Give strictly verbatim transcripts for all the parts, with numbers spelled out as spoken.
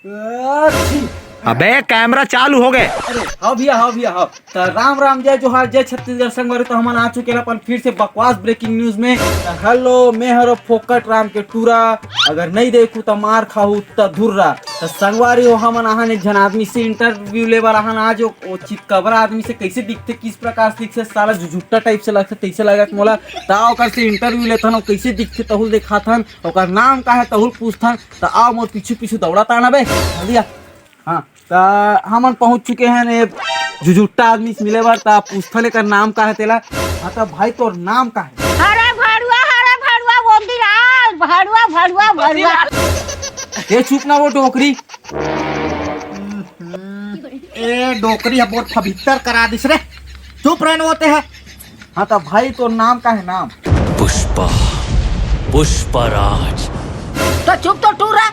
अच्छी। अबे, कैमरा चालू हो गए। अरे हाँ भैया, हाँ भैया, हाँ। त राम राम, जय जोहार, जय छत्तीसगढ़ संगवारी। त हमन आ चुके हैं अपन फिर से बकवास ब्रेकिंग न्यूज में। त हेलो, मैं हरो फोकट राम के टूरा। अगर नहीं देखू त मार खाहू त धुर्रा। त संगवारी हो, हमन आहन एक झन आदमी से इंटरव्यू ले बर आहन आज। ओ, ओ चितकबरा आदमी से कैसे दिखथे, किस प्रकार से दिखथे, साला झुझुट्टा टाइप से लगथे, तैसे लगत मोला। त ओकर से इंटरव्यू लेथन, ओ कैसे दिखथे तहुल देखाथन, ओकर नाम का है तहुल पूछथन। त आओ मोर पीछू पीछू दौड़त आना बे, जल्दी आ। हाँ, त हमन पहुंच चुके हैं ने झुझुट्टा आदमी से मिले बर। त पूछथन एकर नाम का है तेला। हाँ, त भाई तोर नाम का है? हरा भड़ुआ, हरा भड़ुआ, बोंदीलाल, भड़ुआ, भड़ुआ, भड़ुआ। ए चुप ना वो डोकरी। ए डोकरी ह बोर फभित्तर करा दिस रे। चुप रहन होते है। हाँ, त भाई तोर नाम का है, नाम? पुष्पा, पुष्पराज। त चुप तो टूरा।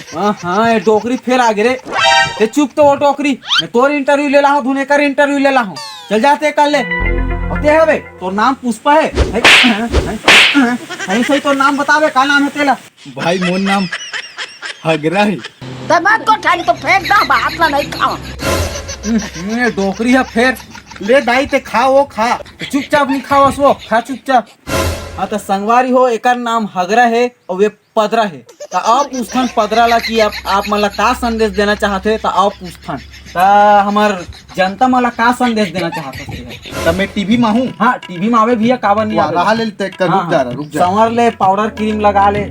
हाँ, हाँ, ये डोकरी फेर आ गे रे। ते चुप तो वो डोकरी, मैं तोर इंटरव्यू ले लाहूँ, धुन एकर इंटरव्यू ले लाहूँ। चल जाते कर ले। होते हवे, तोर नाम पुष्पा है। है, है, है, सही तोर नाम बतावे, का नाम है तेला? भाई, मोर नाम हगरा है। त मैं तो ठानी तो फेंक दा, बात ला नहीं खाओ। ये डोकरी है फेर। ले दाई ते खा, वो खा। चुपचाप नहीं खावस वो, खा चुपचाप। हाँ, त संगवारी हो, एकर नाम हगरा है और वे पदरा है। त आओ पूछथन पदरा ला कि आप, आप मन ला का संदेश देना चाहत हे, त आओ पूछथन। त हमर जनता मन ला का संदेश देना चाहत हे? त मैं टीवी में हूँ। हाँ, टीवी में आवे भैया, काबर नहीं वाह, आवे? रहा ले ते कर, हाँ, रुक जा हाँ। रहा, रुक जा। संवर ले, पाउडर क्रीम लगा ले।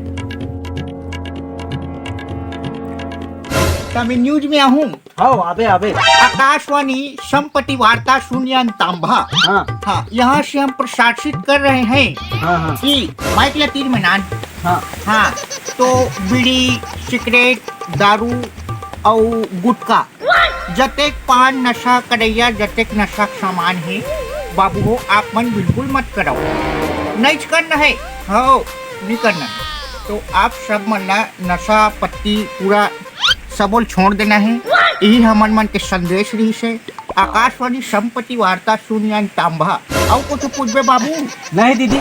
त मैं न्यूज में आहूँ। हाँ, आबे, आबे। आकाशवाणी संपत्ति वार्ता शून्य अंताम्भा। हाँ। हाँ, यहाँ से हम प्रशासित कर रहे हैं हाँ, हाँ। कि माइक ला तीर में नान। हाँ। हाँ, तो बीड़ी, सिगरेट, दारू अउ गुटखा, जतेक पान नशा करैया, जतेक नशा के सामान है, बाबू हो, आप मन बिल्कुल मत कराओ। नहीं करना है, हाँ, नहीं करना है। तो आप सब मन ला नशा पत्ती पूरा सबो ल छोड़ देना है, यही हमन मन के संदेश रहिस है। आकाशवाणी संपत्ति वार्ता शून्य अंताम्भा। अउ कुछ पूछबे बाबू? नहीं दीदी,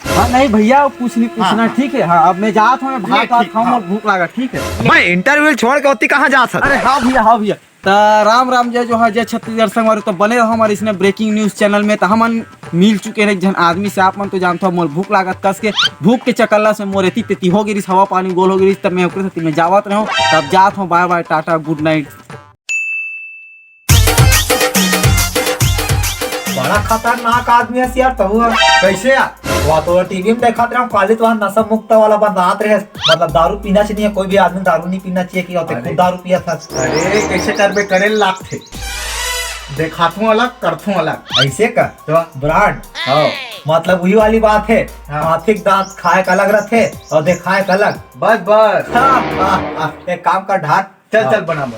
हाँ नहीं भैया, कुछ नहीं पूछना, हाँ। ठीक है। हाँ, अब मैं जात हूँ, मैं ले, भात वात ठीक, खाऊँ हाँ। और भूख लगा, ठीक है। मैं इंटरव्यू छोड़ के ओती कहाँ जात हस? अरे हाँ भैया, हाँ भैया। त राम राम, जय जोहार, जय छत्तीसगढ़ संगवारी। तो बने रहो हमारे इसने ब्रेकिंग न्यूज चैनल में। तो हमन मिल चुके हैं एक झन आदमी से, आप मन तो जानथो मोर भूख लागत कस के, भूख के चकल्ला से मोर एती तेती हो गिरिस, हवा पानी गोल हो गिरिस, तब मैं ओकरे साथी में जावत रहूं। तब जात हूं, बाय बाय, टाटा, गुड नाइट। बड़ा खतरनाक आदमी है यार तहु ह। कैसे यार? वह तो टीवी में देखत रहूं, काली तो वहाँ नशा मुक्त वाला बनात रहे, मतलब दारू पीना चाहिए, कोई भी आदमी दारू नहीं पीना चाहिए कि होते अरे। खुद दारू पिया था। अरे कैसे करबे, करे लागथे। देखाथू अलग, करथू अलग। ऐसे का? तो ब्रांड? हाँ। मतलब वही वाली बात है। हाँ। हाथी के दांत खाए का अलग रहथे और देखाए का अलग। बस, बस। हाँ, हाँ, हाँ। एक काम कर ढाट। चल, हाँ। चल, बना, बना।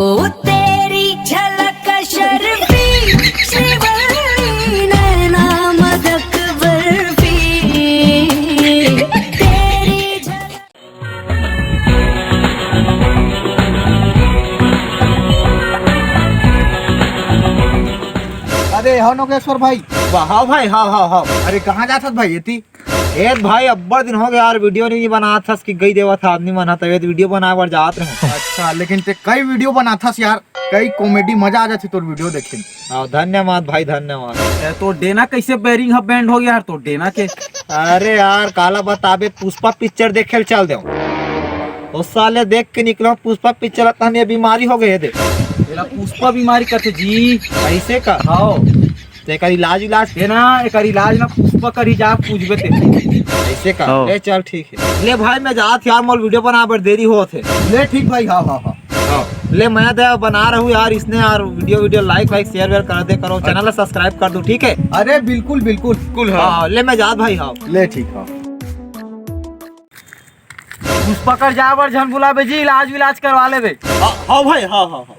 ओ तेरी झलक शर्फी, श्रीवल्ली नैना मदक बर्फी, तेरी झलक। अरे, हो नोगेश्वर भाई। वाह, हाँ भाई, हाँ, हाँ, हाँ। अरे, कहाँ जात हस भाई, एती? ए भाई, अब्बड़ दिन हो गया यार, वीडियो नहीं बनात हस कि गई देवत ह आदमी मन ह, तबे तो वीडियो बनाए बर जात रहे। अच्छा, लेकिन ते कई वीडियो बनात हस यार, कई कॉमेडी, मजा आ जाथे तोर वीडियो देखे में। हाँ, धन्यवाद भाई, धन्यवाद। ए, तो डेना कैसे बेरिंग ह बैंड हो गया यार, तो डेना के? अरे यार, काला बताबे, पुष्पा पिक्चर देखे ल चल देव। ओ साले देख के निकलो पुष्पा पिक्चर, तहन ये बीमारी हो गए दे। तेरा पुष्पा बीमारी कथे जी। ऐसे का? हाँ। तो एकर इलाज, इलाज? ये ना, एकर इलाज ना पुष्पा करी, जा पूछबे ते। ऐसे का? हाँ। ले चल, ठीक है। ले भाई, मैं जात यार, मोल वीडियो बनाए बर देरी होत है। ले ठीक भाई, हाँ, हाँ, हाँ। हाँ। ले मैं दे बना रहूँ यार, इसने यार video, video like, like, share, where कर दे करो, चैनल ला subscribe कर दो, ठीक है? अरे बिल्कुल, बिल्कुल। बिल्कुल, हाँ। हाँ, ले मैं जात भाई, हाँ। ले ठीक, हाँ। पुष्पा कर जाए बर झन भुलाबे जी, इलाज विलाज करवा लेबे। हाँ, हाँ भाई, हाँ, हाँ, हाँ।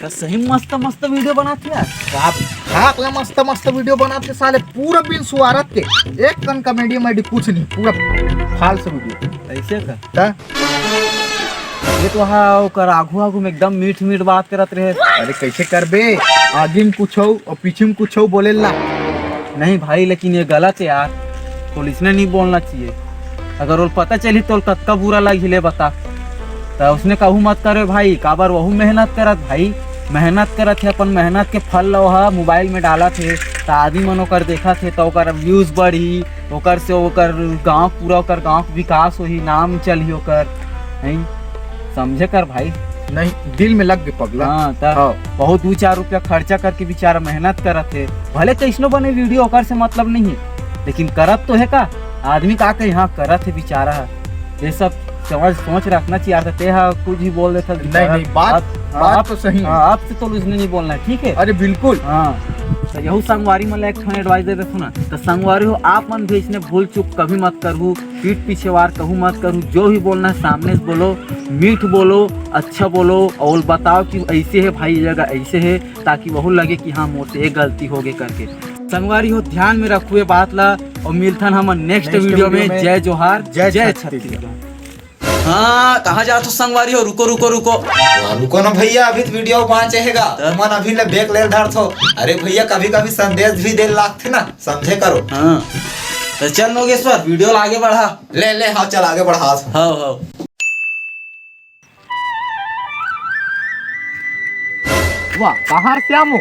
का सही मस्त मस्त वीडियो बनात हे यार। का भाई? हाँ, अपना मस्त मस्त वीडियो बनात हे साले, पूरा बिन सुआरत के। एक कन कॉमेडी वॉमेडी कुछ नहीं, पूरा फालतू वीडियो। ऐसे का? का? ये तो हा ओकर आगू आगू में एकदम मीठ मीठ बात करत रहे। अरे कैसे करबे, आगे में कुछ हो और पीछे में कुछ हो बोले ला। नहीं भाई, लेकिन ये गलत है यार, तो इसने नहीं बोलना चाहिए। अगर वो पता चली तो कतका बुरा लगी ले बता। तो उसने कहू मत करे भाई, काबर वहू मेहनत करत भाई, मेहनत करत है, अपन मेहनत के फल लो हा मोबाइल में डालत है, तो आदमी मन ओकर देखत है, तो ओकर व्यूज बढ़ी, ओकर से ओकर गांव, पूरा ओकर गांव के विकास होही, नाम चलही ओकर, हैं? समझे कर भाई। नहीं, दिल में लग गए पगला। हाँ, त हाँ। बहुत दू चार रुपया खर्चा करके बेचारा मेहनत करत है, भले कैसनो बने वीडियो, ओकर से मतलब नहीं है, लेकिन करत तो है का, आदमी का के यहाँ करत है बेचारा। ये सब समझ, सोच रखना चाहिए यार। ते हा कुछ भी बोल देता नहीं, बेचारा। नहीं, बात, अब, बात अब, तो सही है। हाँ, अब से तो उसने नहीं बोलना है, ठीक है? अरे बिल्कुल। हाँ, तो यहू संगवारी मन ला एक ठन एडवाइस दे देथों ना। तो संगवारी हो, आप मन भी इसने भूल चूक कभी मत करहू, पीठ पीछे वार कहू मत करहू। जो भी बोलना है सामने से बोलो, मीठ बोलो, अच्छा बोलो और बताओ कि ऐसे है भाई, ये जगह ऐसे है, ताकि वहू लगे कि हाँ, मोर से एक गलती हो गई करके। संगवारी हो, ध्यान में रखू ये बात ला और मिलथन हमन नेक्स्ट नेक्स्ट वीडियो वीडियो में। में। जय जोहार, जय जय छत्तीसगढ़। छत्तीसगढ़। हाँ, कहाँ जात हो संगवारी हो? रुको, रुको, रुको। हाँ, रुको ना भैया, अभी तो वीडियो बाँचे हे गा। तब? मन अभी ले ब्रेक ले धरथों। अरे भैया, कभी-कभी संदेश भी दे लागथे ना, समझे करो। हाँ, तो चल नोगेश्वर, वीडियो ला आगे बढ़ा। ले, ले, हाँ, चल आगे बढ़ा। हाँ, हाँ। वाह, कहाँ रे श्यामू?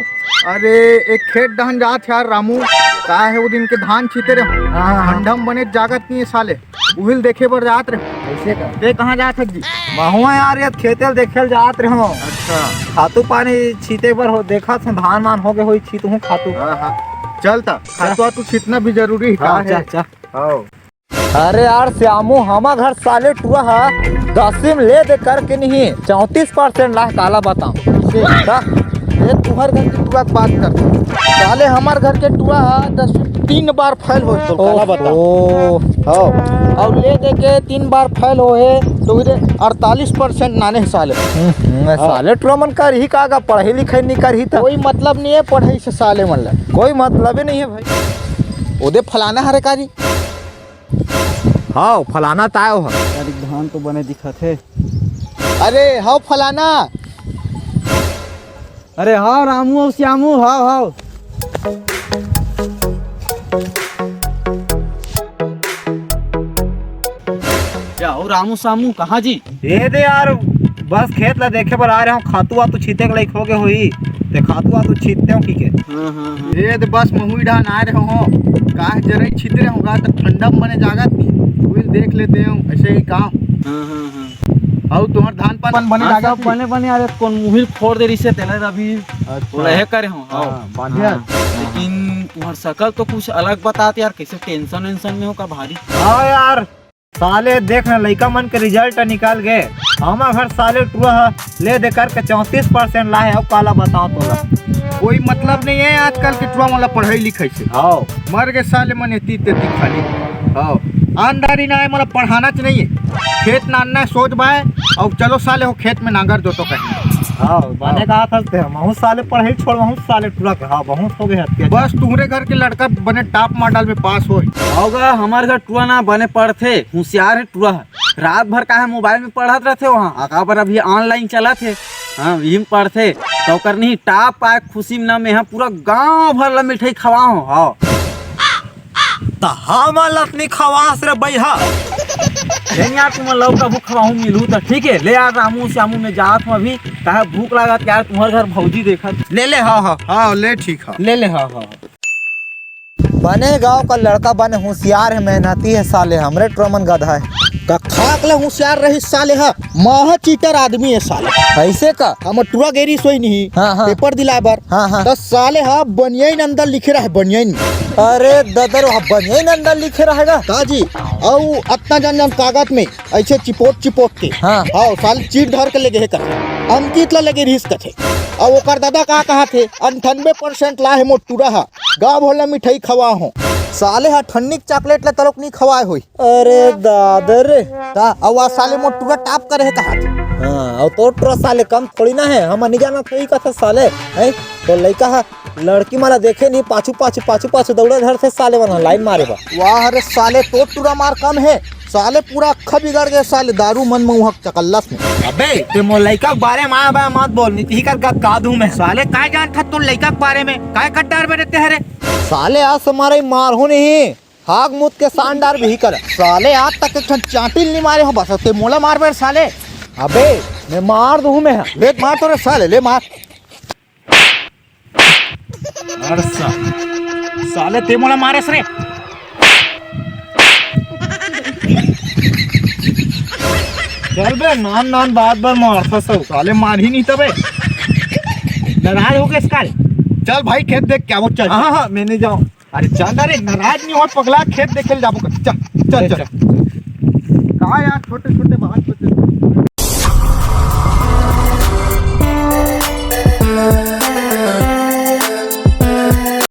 अरे, एक खेत डहन जात हे यार रामू, का हे वो दिन के धान छीते रहे, हाँ, हाँ, हाँ। ठंडा में बने जागत नहीं है साले, उहिल देखे बर जात रहे। कैसे का? ते कहाँ जात हस जी? महुआ यार, ये खेते ल देखे ल जात रहे हो। अच्छा। खातू पानी छीते बर हो, देखत हो धान मान हो गए होई, छीत हूँ खातू। हाँ, हाँ। चल ता, खातू वातू छीतना भी जरूरी है, हाँ, का है? चल, चल। हाँ। अरे यार श्यामू, हमा घर साले टुरा हा दसवीं में ले दे करके नहीं, चौंतीस परसेंट लाए, काला बताऊं। का? ये तुम्हारे घर के टुरा की बात कर। साले हमार घर के टुरा हा दसवीं तीन बार फेल हो तो काला बताऊं। ओहो। हाँ। और ले दे के तीन बार फेल होहे तो इधर अड़तालीस परसेंट नाने हे साले। हम्म, हम्म, हाँ। साले टुरा मन करही का गा, पढ़ाई लिखाई नहीं करही तो। कोई मतलब नहीं है पढ़ाई से साले मन ला। कोई मतलब ही नहीं है भाई। ओदे फलाना हरे का जी। हाव, फलाना ताय हो। यार, धान तो बने दिखत हे। अरे, हाव फलाना। अरे, हाव रामू, हाव श्यामू, हाव, हाव। क्या हो रामू सामू, कहाँ जी? ये दे यार, बस खेत ला देखे बर आ रहे हो, खातू वातू छीते के लायक हो गए होई, ते खातू वातू छीतते हो की के? हाँ, हाँ, हाँ। ये दे बस महुई डाहन आ रहे हो, काहे जरई छीत रहे हो गा, तो ठंडा में बने जागत नहीं, उहिल देख लेते हो, ऐसे ही काम। हाँ, हाँ, हाँ। अउ तुम्हार धान पान बने हाँ, जागत सब नहीं? बने, बने, अरे कौन मुहिल फोड़ दे रही से तेला अभी अच्छा। बोले है करे हो, हाँ, हाँ। बांधे हाँ। यार। लेकिन तुम्हार शकल तो कुछ अलग बतात यार, कैसे टेंशन वेंशन में हो का भारी? हाँ यार, साले देख ना, लइका मन के रिजल्ट निकल गे। हमर घर साले टुरा ह ले दे करके चौंतीस परसेंट लाए हे, अउ काला बताओ तोला। कोई मतलब नहीं है आजकल के टुरा मन ला पढ़ाई लिखाई से। हाव। मर गे साले मन एती तेती खाली। हाव। आनदारी ना है, मोला पढ़ाना च नहीं है। खेत नानना है, सोच बाय, अउ चलो साले हो खेत में नांगर जोतो कहीं। हाव, बने कहा था ते, महू साले पढ़ाई छोड़, महू साले टुरा के, हाव, बहुत हो गए हत्या। बस तुम्हरे घर के लड़का बने टॉप मॉडल में पास होय। हाव गा, हमर घर टुरा ना बने पढ़थे, होशियार है टुरा ह। रात भर काहे मोबाइल में पढ़त रहथे वहाँ, आ काबर अभी ऑनलाइन चलत हे, हाँ, इही में पढ़थे, तो ओकर नहीं टॉप आए खुशी में ना, मैं हा पूरा गांव भर ला मिठाई खवाओ, हाँ। त हमन ला त नहीं खवास रे बइहा। नहीं यार, तुमन ला कभू खवाहूँ मिलू त ठीक है, ले यार रामू श्यामू में जात हूँ अभी, काहे भूख लागत यार, तुम्हर घर भौजी देखत। ले ले, हाँ, हाँ, हाँ, ले ठीक है। ले ले, हाँ, हाँ। बने गांव का लड़का बने होशियार है, मेहनती है साले, हमरे टुरा मन गधा है। का खाक ले होशियार रही साले हा, महा चीटर आदमी है साले। ऐसे का? हम टुरा गेरी सोई नहीं, हाँ, हाँ। पेपर दिलाए बर। हाँ, हाँ। तो साले हा बनियाइन अंदर लिखे रहे, बनियाइन। अरे ददर, वहाँ बनियाइन अंदर लिखे रहेगा? का जी? अउ अतना जन जन कागज में ऐसे चिपोट चिपोट के। हाँ। हाँ, साले चीट धर के ले गए कथे। अंकित ला लगे रिहिस कथे। अउ ओकर दादा का कहा थे, अंठानबे परसेंट ला है मोर टुरा हा। गाँव भर ला मिठाई खवा हो। साले हा ठन्नी के चॉकलेट ला तलक नहीं खवाए होई। अरे दादा रे। ता, अउ आ साले मोर टुरा टॉप करे है कहा थे। हाँ, अउ तोर टुरा साले कम थोड़ी ना है। हम नहीं जाना थोड़ी कथा साले। हैं? तो लइका हा लड़की माला देखे नहीं, पाछू, पाछू, पाछू, पाछू दौड़े धर से साले मन लाइन मारे बा। वाह रे साले, तोर टुरा मार कम है, साले पूरा अक्खा बिगड़ गए साले, दारू मन मउहा चकल्लस में। अबे ते मोर लइका के बारे में आया बाया मत बोल, नहीं तो ही कर गदगा दूं मैं। साले काय जानत हस तोर लइका के बारे में, काय कर डारबे रे ते हरे। साले आज से मारा ही मारहूं नहीं, हाग मुत के शानदार भी कर। साले आज तक एक ठन चांटिल नहीं मारे हो, बस ते मोला मारबे साले। अबे मैं मार दूं मैं, ले मार तो रे साले, ले मार। अरे साले, साले ते मोला मारेस रे। चल बे, नान नान बात बर मारथस साले, मारही नहीं तबे। नाराज हो गए साले। चल भाई, खेत देख के आवो, चल। हाँ, हाँ, मैं नहीं जाऊँ। अरे चल ना रे, नाराज नहीं हो पगला, खेत देखे ल जाबो कर। चल, चल, चल, चल। चल। का यार, छोटे छोटे बात पर